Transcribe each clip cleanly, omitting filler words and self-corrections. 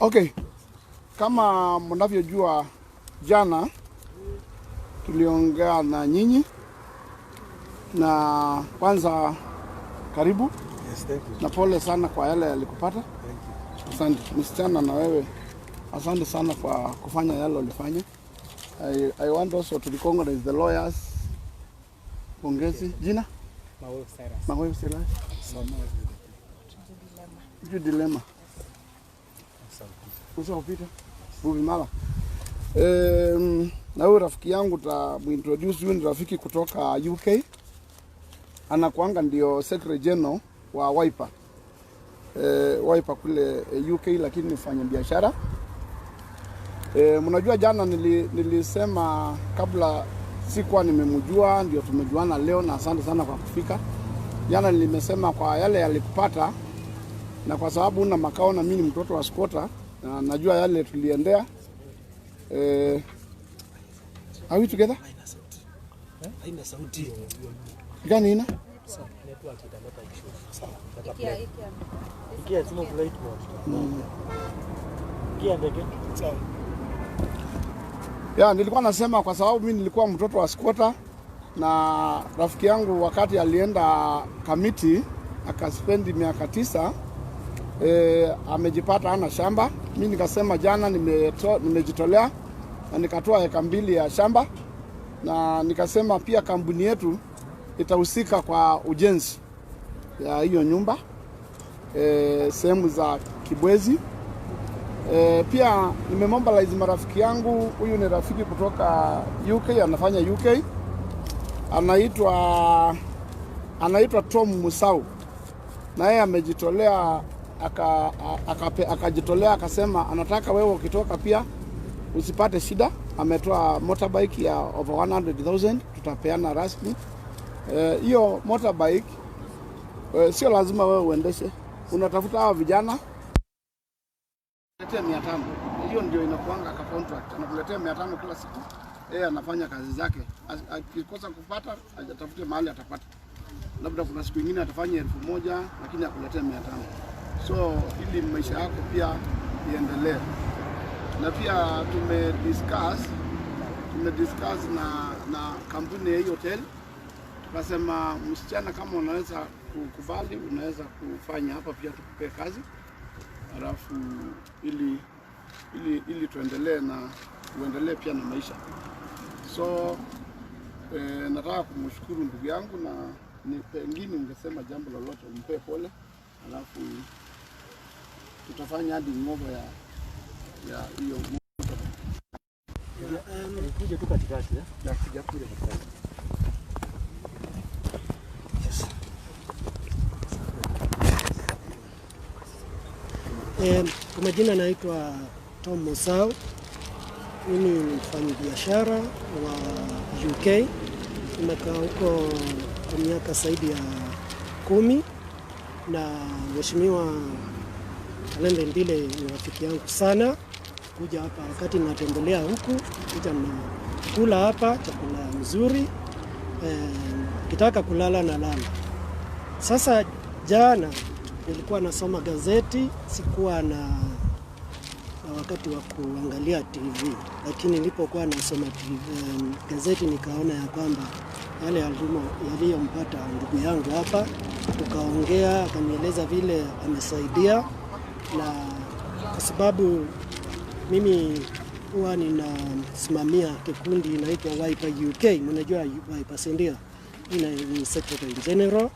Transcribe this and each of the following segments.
Okay, kama mnavyojua jana tuliongea na nyinyi, na kwanza karibu. Yes, thank you. Na pole sana kwa yale yalikupata. Thank you. Asante msichana, na wewe asante sana kwa kufanya yale ulifanya. I want also to recognize the lawyers. Pongezi. Jina? Mawewe Cyrus. Mawewe Silas. Judy Lema. Usa Peter. Bubi Mala. Na huyu rafiki yangu tamuintroduce. Huyu ni rafiki kutoka UK, anakuanga ndio Secretary General wa Wiper, Wiper kule UK, lakini ni mfanya biashara. Mnajua jana nilisema kabla sikuwa nimemjua, ndio tumejuana leo, na asante sana kwa kufika. Jana nilimesema kwa yale yalikupata, na kwa sababu una makao na mimi ni mtoto wa squatter na najua yale tuliendea. Are we together? Haina sauti. Gani ina? Network italeta issue. Ikia, ikia. Ikia simu flight mode. Ikia ndege. Sawa. Ya, nilikuwa nasema kwa sababu mimi nilikuwa mtoto wa squatter na rafiki yangu wakati alienda Kamiti akaspendi miaka 9, amejipata hana shamba. Mi nikasema jana nimejitolea na nikatoa eka 2 ya shamba na nikasema pia kampuni yetu itahusika kwa ujenzi ya hiyo nyumba, sehemu za Kibwezi. Pia nimemobilize marafiki yangu. Huyu ni rafiki kutoka UK, anafanya UK, anaitwa Tom Musau, na yeye amejitolea akajitolea akasema anataka wewe ukitoka pia usipate shida. Ametoa motorbike ya over 100,000, tutapeana rasmi hiyo motorbike. Sio lazima wewe uendeshe, unatafuta hawa vijana kuletea 500. Hiyo ndio inakuanga ka contract, anakuletea 500 kila siku, yeye anafanya kazi zake. Akikosa kupata ajatafute mahali atapata, labda kuna siku ingine atafanya 1000 lakini akuletea 500, so ili maisha yako pia iendelee. Na pia tumediscuss na kampuni ya hii hotel, tukasema msichana, kama unaweza kukubali, unaweza kufanya hapa pia tukupee kazi alafu ili tuendelee na uendelee pia na maisha. So nataka kumshukuru ndugu yangu na ni pengine ungesema jambo lolote, umpe pole, alafu tutafanya hadi ngovo ya hiyo. Kuja tu katikati eh? Ya kuja Kuja katikati. Kwa majina naitwa Tom Musau. Mimi ni mfanyabiashara wa UK. Nimekaa huko kwa miaka zaidi ya 10 na Mheshimiwa Kalembe Ndile ni rafiki yangu sana. Kuja hapa wakati natembelea huku, kuja na kula hapa chakula mzuri, kitaka kulala na lala. Sasa jana nilikuwa nasoma gazeti, sikuwa na wakati wa kuangalia TV, lakini nilipokuwa nasoma TV, gazeti nikaona ya kwamba yale yaliyompata ndugu yangu hapa, tukaongea, akanieleza vile amesaidia, na kwa sababu mimi huwa ninasimamia kikundi inaitwa Wiper UK, mnajua Wiper, si ndio? Mimi ni Secretary General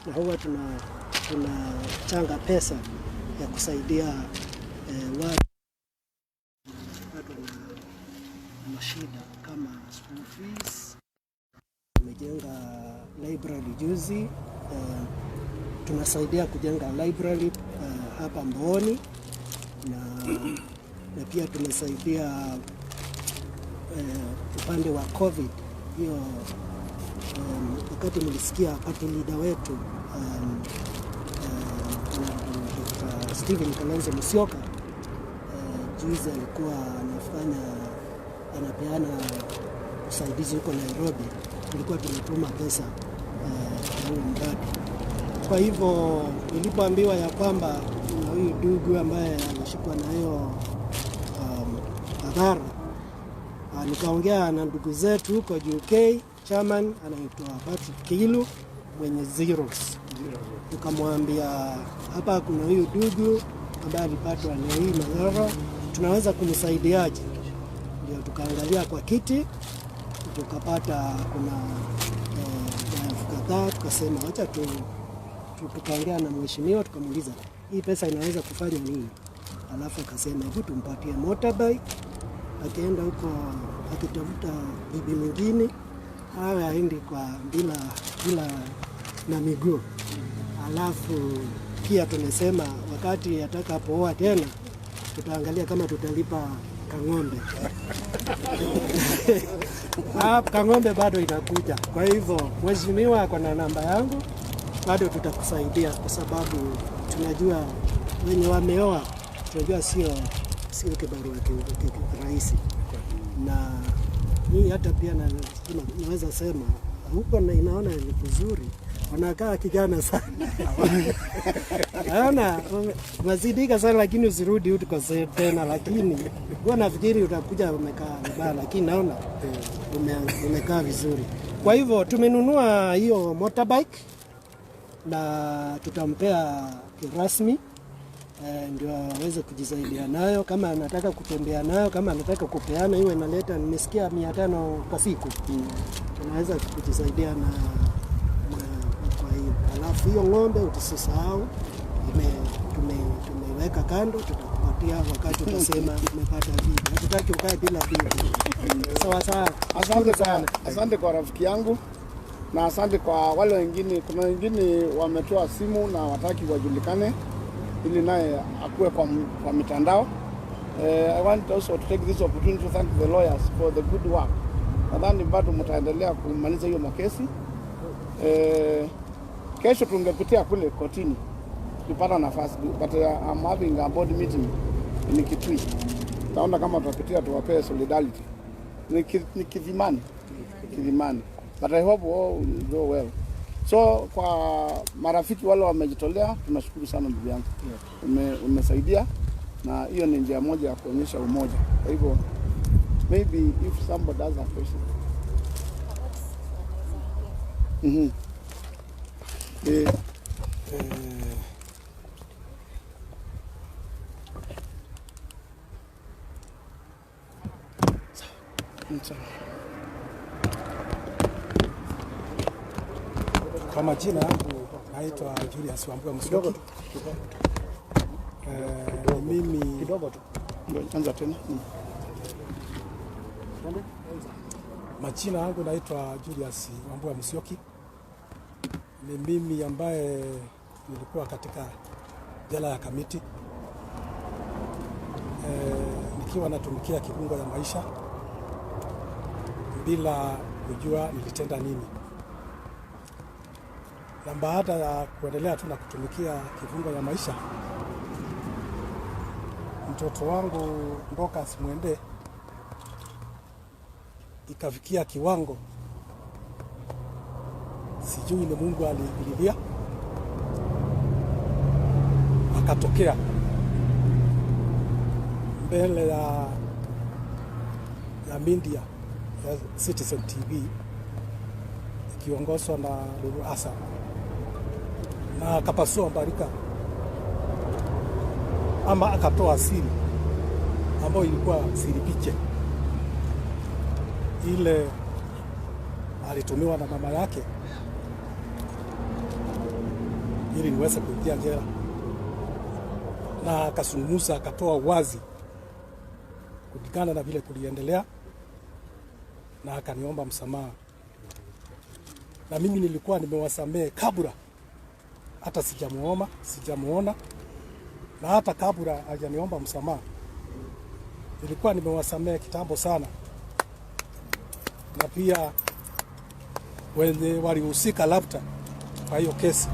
na huwa tunachanga pesa ya kusaidia watu na shida kama school fees. Tumejenga library juzi, tunasaidia kujenga library hapa Mbooni na pia tumesaidia upande wa COVID hiyo, wakati mlisikia party leader wetu Dr. Stephen Kalonzo Musyoka, juzi alikuwa anapeana usaidizi huko Nairobi, tulikuwa tumetuma pesa kwa huo mradi. Kwa hivyo nilipoambiwa ya kwamba kuna huyu ndugu ambaye alishikwa na hiyo madhara. Nikaongea na ndugu zetu huko UK, chairman anaitwa Patrick Kiilu mwenye Xerox. Tukamwambia hapa kuna huyu ndugu ambaye alipatwa na hii madhara, tunaweza kumsaidiaje? Ndio tukaangalia kwa kitty, tukapata kuna elfu kadhaa, tukasema wacha tu, tukaongea na mheshimiwa tukamuuliza hii pesa inaweza kufanya nini? Alafu akasema hebu tumpatie motorbike, akienda huko akitafuta bibi mwingine awe aendi kwa bila na miguu. Alafu pia tumesema wakati atakapooa tena tutaangalia kama tutalipa kang'ombe. Ah, kang'ombe bado inakuja. Kwa hivyo mheshimiwa ako na namba yangu, bado tutakusaidia kwa sababu tunajua wenye wameoa, tunajua sio kibarua rahisi, na mimi hata pia naweza sema huko na inaona ni kuzuri, wanakaa kijana sana. Naona umezidika sana, lakini usirudi huko tena, lakini huwa nafikiri utakuja umekaa vibaya, lakini naona umekaa vizuri. Kwa hivyo tumenunua hiyo motorbike na tutampea kirasmi ndio aweze kujisaidia nayo, kama anataka kutembea nayo, kama anataka kupeana, iwe inaleta, nimesikia 500 kwa siku, tunaweza kujisaidia na kwa hiyo. Alafu hiyo ng'ombe utusisahau, tumeiweka kando, tutakupatia wakati utasema umepata bibi. Hatutaki ukae bila bibi. Sawa sawa. Asante sana, asante kwa rafiki yangu na asante kwa wale wengine. Kuna wengine wametoa simu na wataki wajulikane ili naye akuwe kwa mitandao. I want also to take this opportunity to thank the lawyers for the good work. Nadhani bado mtaendelea kumaliza hiyo makesi. Kesho tungepitia kule kotini tukipata nafasi, but I'm having a board meeting in Kitui. Taona kama tutapitia tuwapee solidarity. Ni Kithimani. Kithimani. But I hope all will go well. So kwa marafiki wale wamejitolea, tunashukuru sana ndugu yangu. Umesaidia na hiyo ni njia moja ya kuonyesha umoja. Kwa hivyo maybe if somebody has a question. Sawa. Kwa majina yangu naitwa Julius Wambua Musyoki. Ni mimi Kidogo tu. Ngoja, anza tena. Majina yangu naitwa Julius Wambua Musyoki. Ni mimi ambaye nilikuwa katika jela ya Kamiti nikiwa natumikia kifungo ya maisha bila kujua nilitenda nini, na baada ya kuendelea tu na kutumikia kifungo ya maisha, mtoto wangu Dorcas Mwende ikafikia kiwango sijui ni Mungu aliingilia, akatokea mbele ya media ya Citizen TV ikiongozwa na Lulu Hassan na akapasua mbarika ama akatoa siri ambayo ilikuwa siri fiche ile alitumiwa na mama yake ili niweze kuingia jela, na akazungumza akatoa wazi kulingana na vile kuliendelea, na akaniomba msamaha, na mimi nilikuwa nimewasamehe kabla hata sijamuoma, sijamuona, na hata kabla hajaniomba msamaha nilikuwa nimewasamehe kitambo sana, na pia wenye walihusika labda kwa hiyo kesi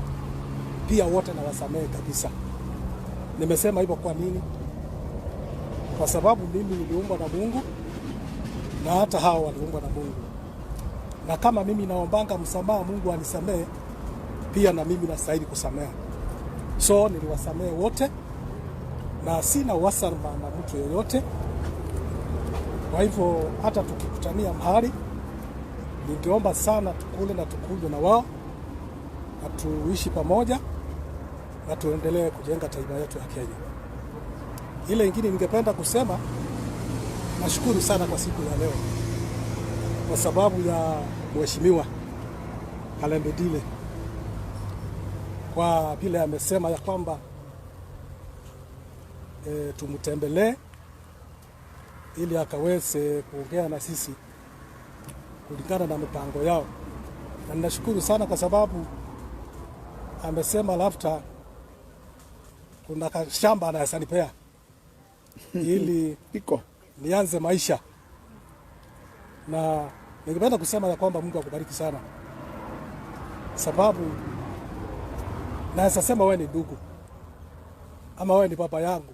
pia wote nawasamehe kabisa. Nimesema hivyo kwa nini? Kwa sababu mimi niliumbwa na Mungu na hata hao waliumbwa na Mungu, na kama mimi naombanga msamaha Mungu anisamehe, pia na mimi nastahili kusameha. So niliwasamehe wote. na sina uhasama na mtu yoyote. Kwa hivyo hata tukikutania mahali, ningeomba sana tukule na tukunywe na wao na tuishi pamoja na tuendelee kujenga taifa yetu ya Kenya. Ile ingine ningependa kusema, nashukuru sana kwa siku ya leo kwa sababu ya Mheshimiwa Kalembe Dile, kwa vile amesema ya kwamba tumtembelee ili akaweze kuongea na sisi kulingana na mipango yao, na ninashukuru sana kwa sababu amesema labda kuna shamba anaweza nipea ili Iko nianze maisha, na ningependa kusema ya kwamba Mungu akubariki sana, sababu naweza sema wewe ni ndugu ama wewe ni baba yangu,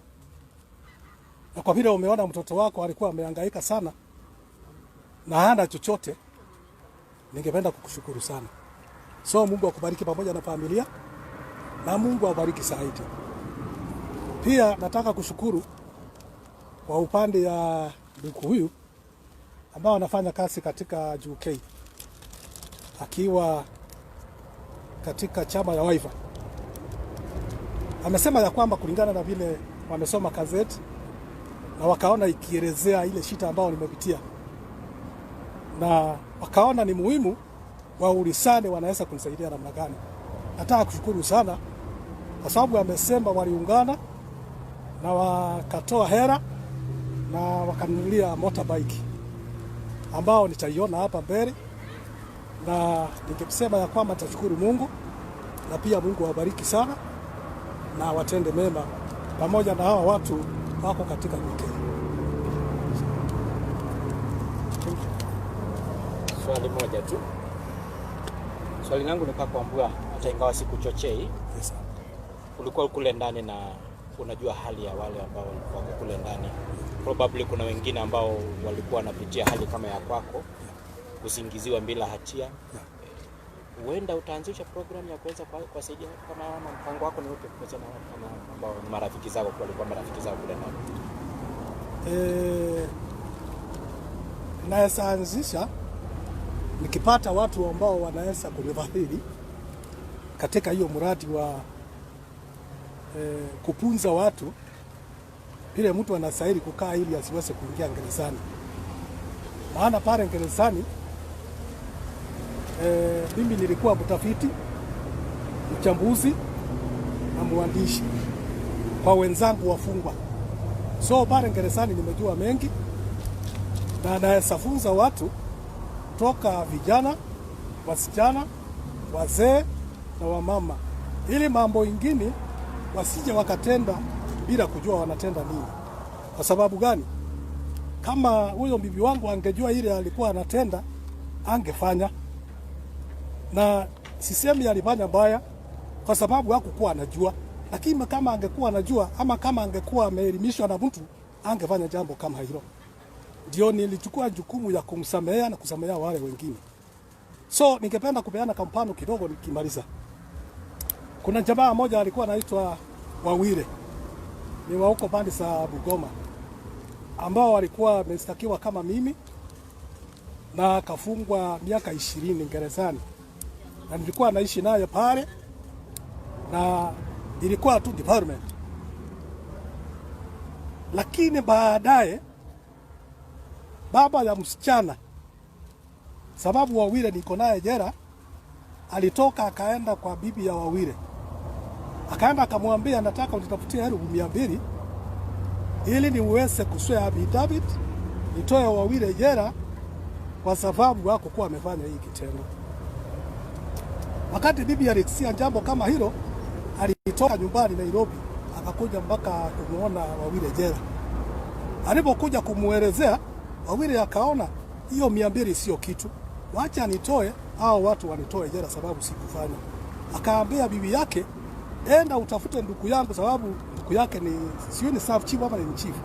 na kwa vile umeona mtoto wako alikuwa amehangaika sana na hana chochote, ningependa kukushukuru sana. So Mungu akubariki pamoja na familia na Mungu abariki zaidi. Pia nataka kushukuru kwa upande ya ndugu huyu ambao anafanya kazi katika UK akiwa katika chama ya Wiper. Amesema ya kwamba kulingana na vile wamesoma gazeti na wakaona ikielezea ile shida ambayo nimepitia, na wakaona ni muhimu waulizane wanaweza kunisaidia namna gani. Nataka kushukuru sana kwa sababu amesema waliungana na wakatoa hera na wakanunulia motorbike ambao nitaiona hapa mbele, na ningesema ya kwamba nitashukuru Mungu na pia Mungu awabariki sana na watende mema pamoja na hawa watu wako katika UK. Swali moja tu. Swali langu ni kwako Wambua, hata ingawa sikuchochei, Yes, sir. Ulikuwa kule ndani na unajua hali ya wale ambao wako kule ndani. Probably kuna wengine ambao walikuwa wanapitia hali kama ya kwako, kusingiziwa bila hatia. Huenda utaanzisha program ya kuweza kuwasaidia watu kama hawa, ama mpango wako ni upi kuhusiana na watu kama hawa ambao ni marafiki zako, walikuwa marafiki zako kule ndani? Naweza anzisha nikipata watu ambao wanaweza kunifadhili katika hiyo mradi wa kupunza watu vile mtu anastahili kukaa ili asiweze kuingia gerezani. Maana pale gerezani mimi nilikuwa mtafiti, mchambuzi na mwandishi kwa wenzangu wafungwa. So pale gerezani nimejua mengi na naweza funza watu toka vijana, wasichana, wazee na wamama, ili mambo ingine wasije wakatenda bila kujua wanatenda nini. Kwa sababu gani? Kama huyo bibi wangu angejua ile alikuwa anatenda, angefanya. Na sisemi alifanya mbaya, kwa sababu hakukuwa anajua, lakini kama angekuwa anajua ama kama angekuwa ameelimishwa na mtu, angefanya jambo kama hilo. Ndio nilichukua jukumu ya kumsamehea na kusamehea wale wengine. So ningependa kupeana mfano kidogo nikimaliza. Kuna jamaa mmoja alikuwa anaitwa Wawire, ni wa huko pande za Bugoma, ambao walikuwa wameshtakiwa kama mimi na akafungwa miaka 20 gerezani, na nilikuwa naishi naye pale, na ilikuwa tu department, lakini baadaye baba ya msichana, sababu Wawire niko naye jela, alitoka akaenda kwa bibi ya Wawire, akaenda akamwambia, nataka unitafutie 200,000 ili niweze kuswear affidavit nitoe Wawire jela kwa sababu hakukuwa amefanya hii kitendo. Wakati bibi alisikia jambo kama hilo, alitoka nyumbani Nairobi akakuja mpaka kumuona Wawire jela. Alipokuja kumuelezea Wawire, akaona hiyo 200 sio kitu, wacha nitoe au watu wanitoe jela sababu sikufanya. Akaambia bibi yake, enda utafute ndugu yangu, sababu ndugu yake ni sio ni sub chief ama ni chief.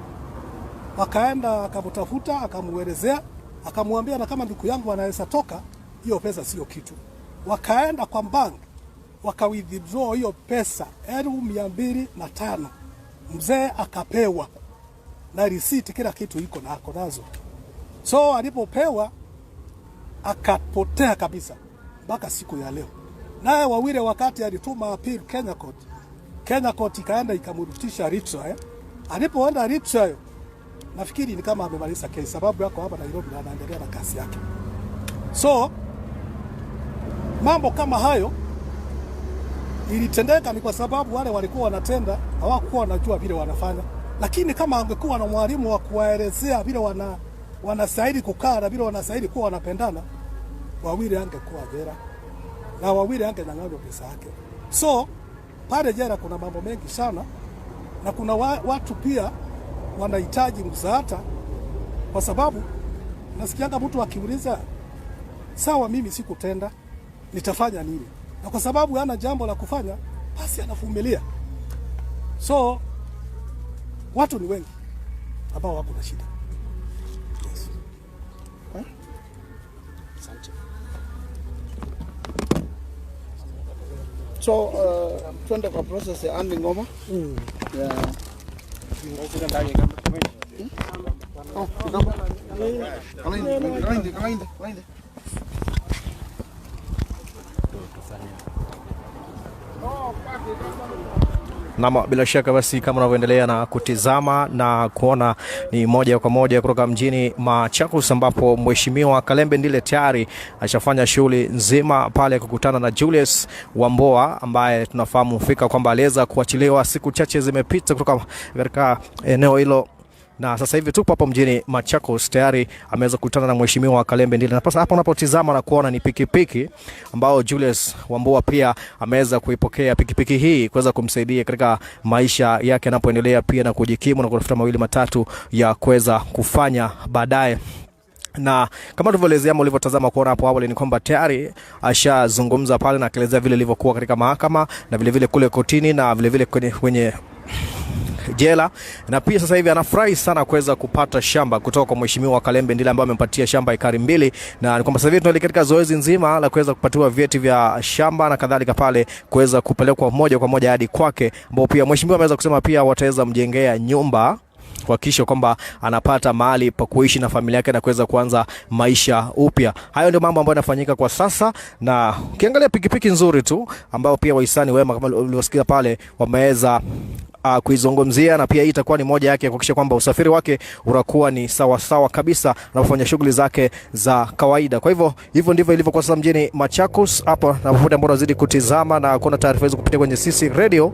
Wakaenda akamtafuta, akamuelezea, akamwambia na kama ndugu yangu anaweza toka, hiyo pesa sio kitu. Wakaenda kwa bank waka withdraw hiyo pesa 205,000. Mzee akapewa na risiti, kila kitu iko na ako nazo. So alipopewa akapotea kabisa mpaka siku ya leo. Naye Wawire wakati alituma appeal Kenya Court, Kenya Court ikaenda ikamrutisha retrial. Alipoenda retrial, nafikiri ni kama amemaliza kesi, sababu yako hapa Nairobi na anaendelea na kazi yake. So mambo kama hayo ilitendeka ni kwa sababu wale walikuwa wanatenda hawakuwa wanajua vile wanafanya, lakini kama angekuwa na mwalimu wa kuwaelezea vile wanastahili kukaa na vile wanastahili kuwa wanapendana, Wawire angekuwa jela na Wawire angenyang'anywa pesa yake. So pale jela kuna mambo mengi sana, na kuna watu pia wanahitaji msaada, kwa sababu nasikianga mtu akiuliza, sawa, mimi sikutenda, nitafanya nini? Na kwa sababu hana jambo la kufanya, basi anavumilia. So watu ni wengi ambao wako na shida. Yes. Asante. So twende kwa process ya handing over. Yeah. Oh, kikamba. Kalainde, kalainde, kalainde, kalainde. Naam, bila shaka basi kama unavyoendelea na kutizama na kuona ni moja kwa moja kutoka mjini Machakos ambapo Mheshimiwa Kalembe Ndile tayari ashafanya shughuli nzima pale kukutana na Julius Wambua ambaye tunafahamu fika kwamba aliweza kuachiliwa siku chache zimepita kutoka katika eneo hilo na sasa hivi tupo hapo mjini Machakos tayari ameweza kukutana na Mheshimiwa Kalembe Ndile. Na sasa hapa unapotizama na kuona ni pikipiki ambao Julius Wambua pia ameweza kuipokea pikipiki hii kuweza kumsaidia katika maisha yake anapoendelea pia na kujikimu na kutafuta mawili matatu ya kuweza kufanya baadaye na kama tulivyoelezea ama ulivyotazama kuona hapo awali ni kwamba tayari ashazungumza pale na akaelezea vile ilivyokuwa katika mahakama na vilevile kule kotini na vilevile kwenye jela, na pia sasa hivi anafurahi sana kuweza kupata shamba kutoka kwa Mheshimiwa Kalembe Ndile ambaye amempatia shamba ekari 2, na ni kwamba sasa hivi tunaelekea katika zoezi nzima la kuweza kupatiwa vyeti vya shamba na kadhalika pale kuweza kupelekwa moja kwa moja hadi kwake, ambao pia mheshimiwa ameweza kusema pia wataweza mjengea nyumba kuhakikisha kwamba anapata mahali pa kuishi na familia yake na kuweza kuanza maisha upya. Hayo ndio mambo ambayo yanafanyika kwa sasa, na ukiangalia pikipiki nzuri tu ambayo pia wahisani wema kama ulivyosikia pale wameweza kuizungumzia, na pia hii itakuwa ni moja yake ya kuhakikisha kwamba usafiri wake unakuwa ni sawa sawa kabisa anapofanya shughuli zake za kawaida. Kwa hivyo hivyo ndivyo ilivyo kwa sasa mjini Machakos hapa, na popote ambao unazidi kutizama na kuona taarifa hizo kupitia kwenye Sisi Radio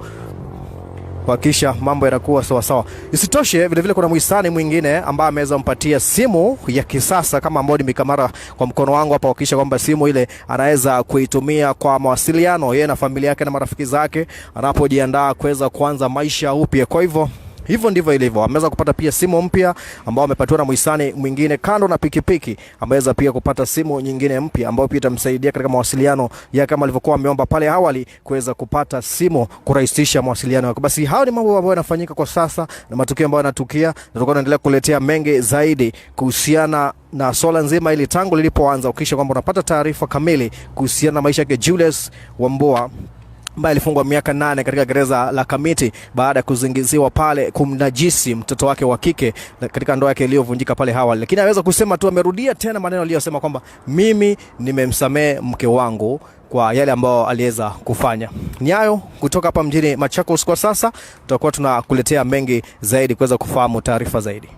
kuhakikisha mambo yanakuwa sawa sawa. Isitoshe vile vile kuna mhisani mwingine ambaye ameweza mpatia simu ya kisasa kama ambayo ni mikamara kwa mkono wangu hapa, kuhakikisha kwamba simu ile anaweza kuitumia kwa mawasiliano yeye na familia yake na marafiki zake anapojiandaa kuweza kuanza maisha upya. Kwa hivyo hivyo ndivyo ilivyo. Ameweza kupata pia simu mpya ambao amepatiwa na mhisani mwingine, kando na pikipiki ameweza pia kupata simu nyingine mpya ambayo pia itamsaidia katika mawasiliano ya kama alivyokuwa ameomba pale awali kuweza kupata simu kurahisisha mawasiliano yake. Basi hayo ni mambo ambayo yanafanyika kwa sasa na matukio ambayo yanatukia, na tutakuwa tunaendelea kuletea mengi zaidi kuhusiana na swala nzima hili tangu lilipoanza, ukisha kwamba unapata taarifa kamili kuhusiana na maisha yake Julius Wambua ambaye alifungwa miaka 8 katika gereza la Kamiti baada ya kuzingiziwa pale kumnajisi mtoto wake wa kike katika ndoa yake iliyovunjika pale awali. Lakini aweza kusema tu, amerudia tena maneno aliyosema kwamba mimi nimemsamehe mke wangu kwa yale ambayo aliweza kufanya. Ni hayo kutoka hapa mjini Machakos kwa sasa, tutakuwa tunakuletea mengi zaidi kuweza kufahamu taarifa zaidi.